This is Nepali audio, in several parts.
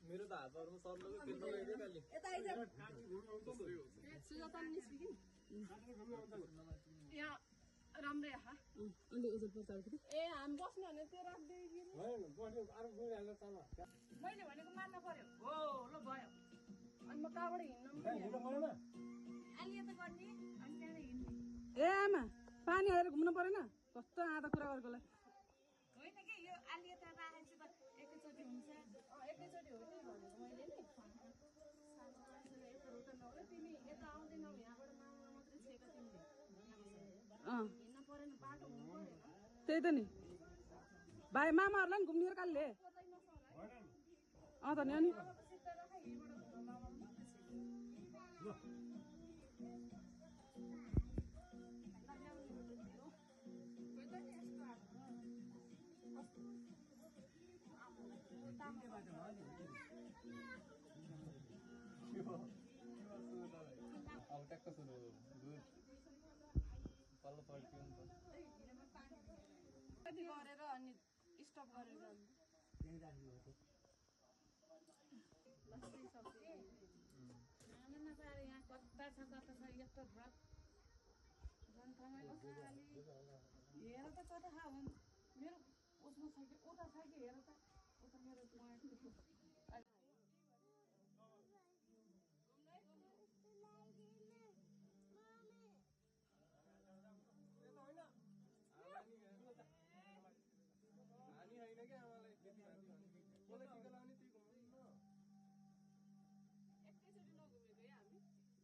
मेरो त हातहरुमा सर्लो बिल्लो लैदे काली यता आइज सुजाता निस्किन यहाँ राम्रै आहा अलि उजुर पर्छ अलिकति ए हामी बस्नु भने त्यो राख्दै किन हैन बस्नु अरु गुडी हाल्न तल मैले भनेको मान्न पर्यो हो ल भयो अनि म काबाट हिड्नु पनि हिड्नु पर्दैन अलि यता गर्ने अनि त्यहाँ हिड्ने ए आमा पानी हालेर घुम्नु पर्दैन कस्तो आधा कुरा गर्कोलाई होइन के यो अलि यता राखेपछि त एकैचोटी हुन्छ एकैचोटी हो नि भनेको मैले नि यता रुट नगरे तिमी यता आउँदैनौ यहाँबाट मामा मात्रै छेका तिमीले हिँड्न परेन बाटो हुनु पर्यो त्यही त नि भाइ मामाहरूलाई नि घुम्ने कालले त नि अनि अब ट्याक्क सुरु गुड पल्लो पल्टियो नि कति गरेर अनि स्टप गरेर त्यही राख्नु हो लस्सी सब्जी हामी नपारे यहाँ कता छ यस्तो ड्रप झन् रमाइलो छ अलि हेर त कता खा भन् मेरो उसमा छ कि उता छ कि हेर त उता मेरो हानी होइन क्या आमालाई त्यति भाती भने कसलाई टिका लाउने त्यही घुम्दैन एकैचोटि नघुमेको है हामी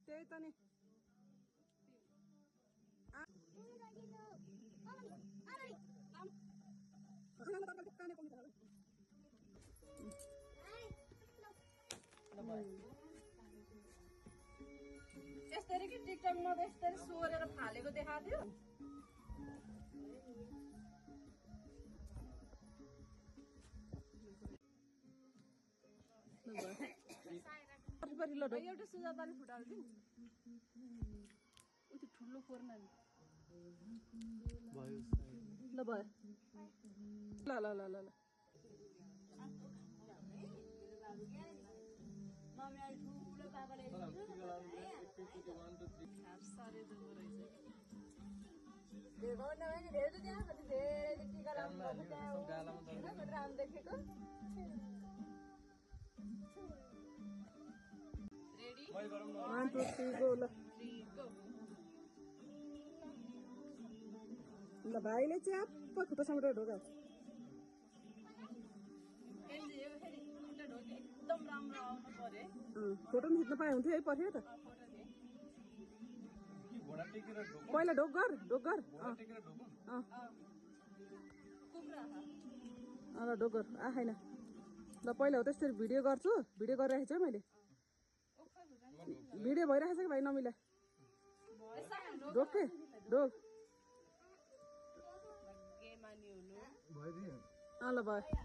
त्यही त नि यसरी कि टिकटकमा त यसरी सोरेर फालेको देखाएको थियो एउटा सुजाताले फुटाल्थ्यो उति ठुलो फोर्न ल भयो ल ल ल ल ल रेडी 1 2 3 गो ल ल भाइले च्याप्प खुट्टासँग ढोका एकदम राम्रो आउनु पर्यो फोटो पनि खिच्न पाए हुन्थ्यो है पर्थ्यो त घोडा टेकेर ढोक पहिला ढोक गर घोडा टेकेर ढोकौँ ल ढोक गर आएन ल पहिला हो त्यसरी भिडियो गर्छु भिडियो गरिरहेको छु मैले भिडियो भइरहेको छ कि भाइ नमिला ढोक के ढोक मानि हुनु भइदियो ल भयो